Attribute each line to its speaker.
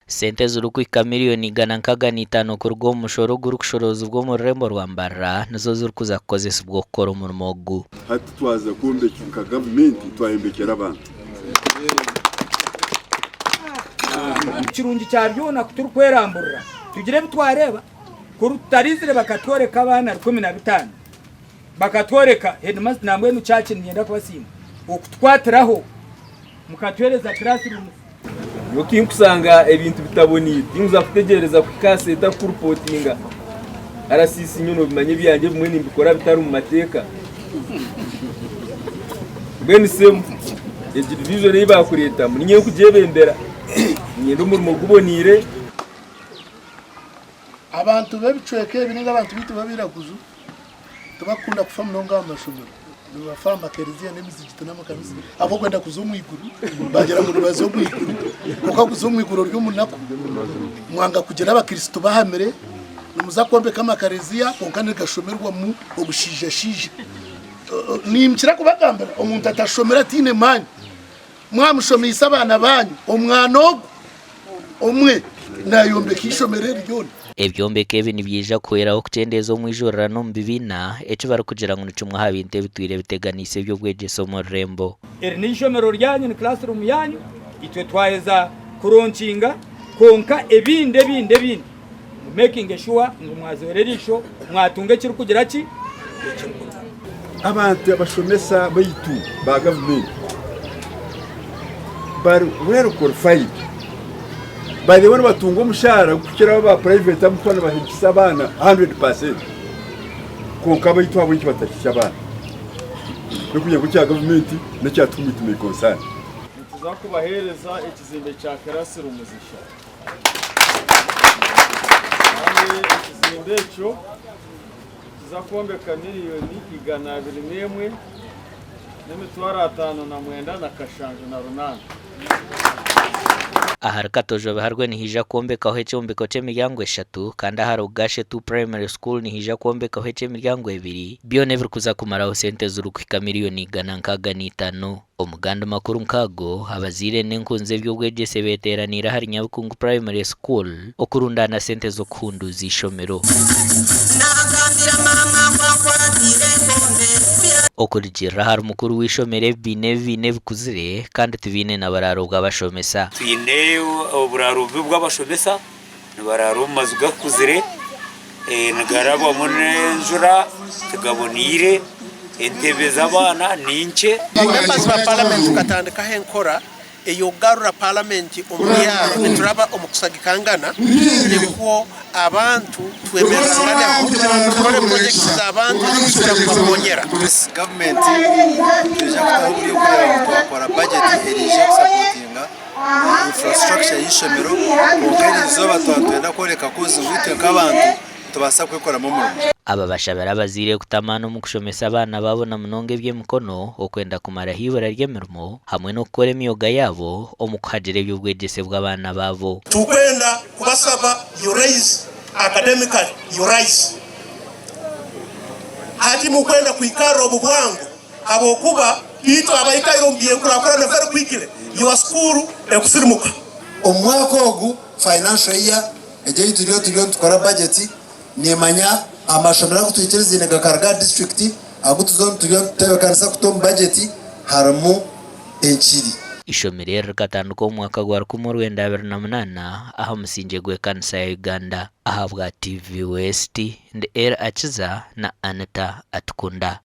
Speaker 1: Sente ezirikuhika miriyoni 165 kuruga omu mushoro ogurikushoroozibwa omu rurembo rwa Mbarara nizo zirikuza kukozesibwa okukora omurimo ogu.
Speaker 2: Hati twaza kwombeka nka gavumenti twayombekyera abantu.
Speaker 3: Ekirungi kya byona ku turikweramburira tugira ebi twareeba, kuri tutarizire bakatworeka abaana 15 bakatworeka headmaster nambwenu church niinyenda kubasiima okutukwatiraho mukatuheereza classrooms.
Speaker 4: Nyowe kinkusanga ebintu bitaboniire tinkuza kutegyereza kuhika aha seeta kukurupotinga. RCC nyowe nobimanya ebyangye ebimwe nimbikora bitari mu mateeka. Mbwenu semu egi division ei bakureetamu ninye nkugyebembera. Niinyenda omurimo guboniire.
Speaker 5: Abantu b'ebicweka ebi ninga abantu baitu b'abairaguju tibakukunda kufa munonga aha mashomero, nibafa aha makereziya n'emizigiti n'amakanisa ahabw'okwenda kuza omu iguru bagira ngu nibaza omu iguru kwonka kuza omu iguru ori omunaku mwanga kugira abakristo bahamire nimuza kwombeka amakareziya kwonka nigashomerwamu obushaija-shaija. Ninkira kubagambira omuntu atashomire ataine maani mwamushomeise abaana baanyu omwana ogwo omwe naayombeka eishomero eri ryona.
Speaker 1: Ebyombeko ebi nibyija kuhweraho kukyendeeza omwijurirano omu bibiina, eki barikugira ngu ni kimwe aha bintu ebitwire biteganiise eby'obwegyese omu rurembo.
Speaker 3: Eri n'eishomero ryanyu, ni classroom yanyu, itwe twaheza kuronkinga kwonka ebindi ebindi ebindi mu makinge sure ngu mwazoora eriisho mwatunga ekirikugira ki? Ekirikurugamu.
Speaker 2: Abantu abashomesa baitu ba gavumenti bari well qualified by the way nibatunga omushaara gukukira aba private ahabw'okuba nibahikisa abaana 100% kwonka abaitu ahabw'enki batahikya abaana n'okugira ngu ekya gavumenti n'ekya to whom it may concern.
Speaker 6: Nituza kubaheereza ekizimbe kya classrooms ishatu. Kandi ekizimbe ekyo nikiza kwombeka miriyoni 201,508.
Speaker 1: Ahari Katojo Biharwe nihaija kwombekwaho ekyombeko ky'emiryango eshatu kandi ahari Rugashe 2 Primary School nihaija kwombekwaho eky'emiryango ebiri, byona ebirikuza kumaraho sente ezirikuhika miriyoni 165. Omu gandi makuru nk'ago, abazaire n'enkunzi z'eby'obwegyese beeteeraniire ahari Nyabikungu Primary School okurundaana sente z'okuhunduuza eishomero. Okurugiirira ahari mukuru w'eishomero ebibiina ebi baine bikuzire kandi tibaine na buraaro bw'abashomesa.
Speaker 7: Twine oburaaro bubi bw'abashomesa, nibaraara omu maju gakuzire, nigarabwamu n'enjura, tigaboneire, entebe z'abaana ni nkye.
Speaker 8: Ba members ba parliament tukatandikaho enkora ey'okugarura parliament omu byaro nituraba omu kusagikangana nikwo abantu twemerranganeho tukore projects z'abantu ezikusobora kubakonyera.
Speaker 9: Gavumenti neija kutaho oburyo kureeba ngu twakora bajeti eraije kusapotinga infrastructure y'eishomero kwonka eriizooba twaba nitwenda kworeka ku ngu itwe nk'abantu nitubaasa kwekoramu omurimo.
Speaker 1: Aba bashabire abazaire kuta amaani omu kushomesa abaana baabo na munonga eby'emikono, okwenda kumaraho eibura ry'emirimo hamwe n'okukora emyoga yaabo omu kuhagira eby'obwegyese bw'abaana baabo.
Speaker 10: Tukwenda kubasaba you rise academically you rise hati mukwenda kwikarra omu bwangu habwokuba itwe abaikaire omu byenkurakurana very quickly your school ekusirimuka.
Speaker 9: Omu mwaka ogu, financial year, egi ei turiyo turiyo nitukora bajeti, nimanya amashomero agu twikiriziine gakaruga aha disiturikiti agu turiyo turiyo nitutebeekanisa kuta omu bajeti harimu enkiri.
Speaker 1: Eishomero eri rikatandika omu mwaka gwa 1928 aha musingye gw'ekanisa ya Uganda. Ahabwa TV West, ndi El Akiza na Anita Atukunda.